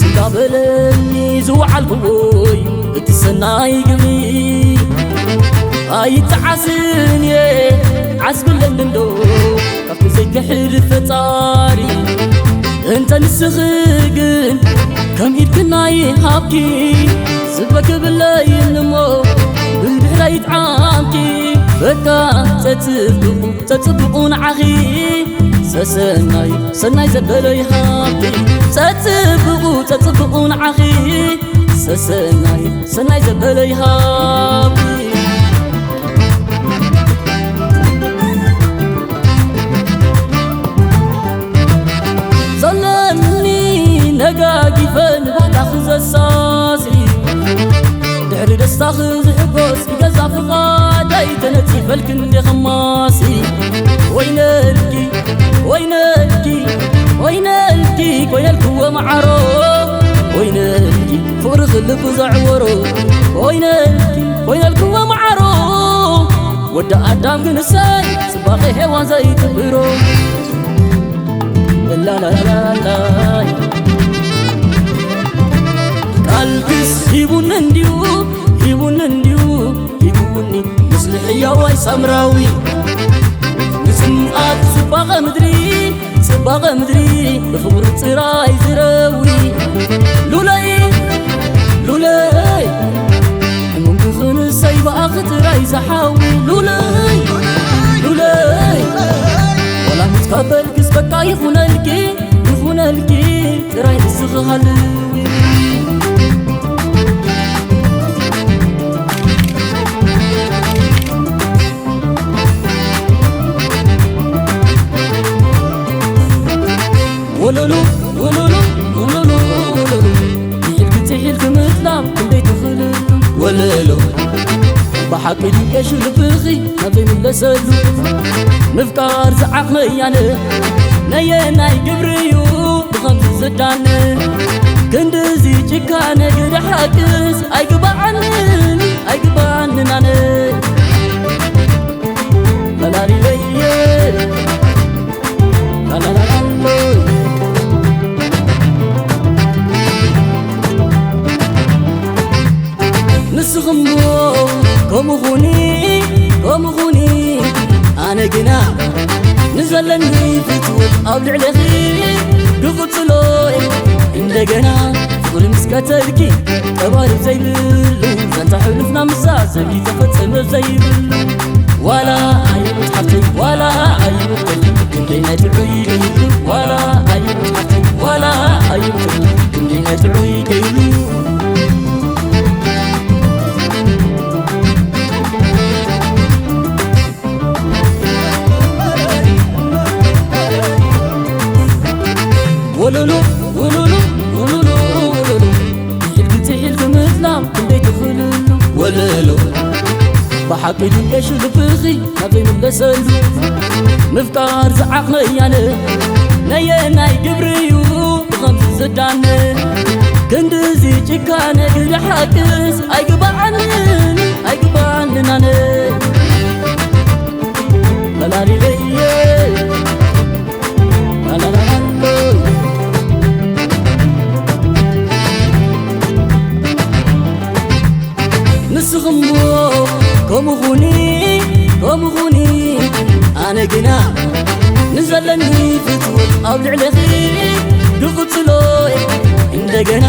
ስጋ በለኒ ዝወዓልኩዎ እዩ እቲ ሰናይ ግብሪ። ኣይጠዓስን እየ ዓስብለኒ እንዶ ካብቲ ዘይክሕድ ፈጣሪ። እንተ ንስኺ ግን ከም ኢድኪ ናይ ሃብኪ ዝበክብለይን እሞ ብድሕረይ ይጥዓምኪ። በቃ ጸጽብቑ ጸጽብቑ ንዓኺ ሰሰናይ ሰናይ ዘበለ ይሃብኪ። ጸጽብቑ ጸጽብቑ ንዓኺ ሰሰናይ ሰናይ ዘበለ ይሃብኪ። ዘለኒ ነጋጊፈ ንባዕዳኺ ዘሳሲ ድሕሪ ደስታኺ ዝሕጎስ ይገዛ ፍቓደይ ተነጺፈልኪ እንዴ ኸማሲ። ወይነልኪ ወይነልኪ ወይነልኪ ኮይነልክዎ መዓሮ። ወይነልኪ ፍቕሪ ክልቡ ዘዕወሮ። ወይነልኪ ኮይነልክዎ መዓሮ። ወዲ ኣዳም ግን እሰይ ጽባቐ ሄዋን ዘይትብሮ። ላላላላይ ቃልክስ ሂቡኒ እንድዩ ሂቡኒ እንድዩ ሂቡኒ። ምስሊ ሕያዋይ ሳምራዊ ንጽምኣት ጽባቐ ምድሪ ጽባቐ ምድሪ ብፍቕሪ ጥራይ ዝረዊ። ሉለይ ሉለይ ሕሙም ክኽንሰይ ብኣኺ ጥራይ ዝሓዊ። ሉለይ ሉለይ ዋላ ሙት ካብ በልክስ በቃ ይኹነልኪ ይኹነልኪ ጥራይ ንስኺ ሃልዊ። ወለሉ ወለሉ ወለሉ ወለሉ ትሒልኪ ትሒልኪ ምጥላም ክንደይ ትኽእልሉ። ወለሉ ብሓቂ ድንቀሹ ልብኺ ናብ ዘይምለሰሉ ምፍቃር ዝዓቕመ እያነ ነየናይ ግብሪ እዩ ብኸምዚ ዝዳነ። ክንድዚ ጭካነ ግደ ሓቅስ ኣይግባዓንን ኣይግባዓንን ኣነ መላሊለየ ላላላላሎ። ንስኽሞ ከምኡ ኹኒ ከምኡ ኹኒ ኣነ ግና ንዘለኒ ፍትወት ኣብ ልዕለኺ ክቕጽሎ እንደገና ፍቕሪ ምስ ቀተልኪ ቀባሪ ዘይብሉ ዛንታ ሕሉፍና ምሳ ዘቢተፈጸመ ዘይብሉ ዋላ ኣይሙት ሓፍተይ ዋላ ኣይሙት ክንደይ ናይ ጥዑይ እዩ ዋላ ኣይሙት ሓፍተይ ዋላ ኣይሙት ክንደይ ናይ ጥዑይ ከይሉ ወለሉ ወለሉ ወለሉ ወለሉ ትሒልኪ ትሒልኪ ምጥላም ክንደይ ትኽእልሉ ወለሉ ብሓቂ ድንቀሹ ልብኺ ካብ ዘይምለሰሉ ምፍቃር ዝዓቕመ እያነ ነየናይ ግብሪ እዩ ብኸምዚ ዝዳነ ክንድዚ ጭካነ ግደ ሓቅስ ኣይግባዓንን ኣይግባዓንን ኣነ መላሊለየ ላላላላሎ ንስኽሞ ከምኡ ኹኒ ከምኡ ኹኒ ኣነ ግና ንዘለኒ ፍትወት ኣብ ልዕለኺ ክቕጽሎ እንደገና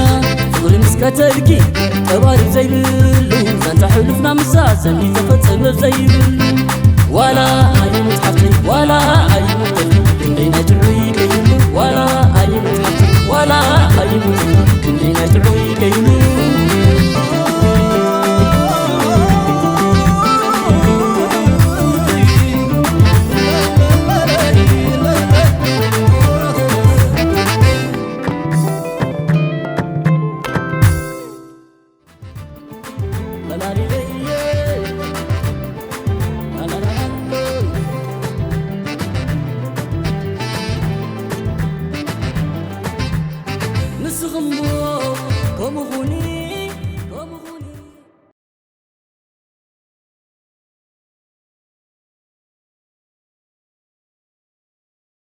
ፍቕሪ ምስ ቀተልኪ ቀባሪ ዘይብሉ ዛንታ ሕሉፍና ምሳ ዘሚ ተፈጸመ ዘይብሉ ዋላ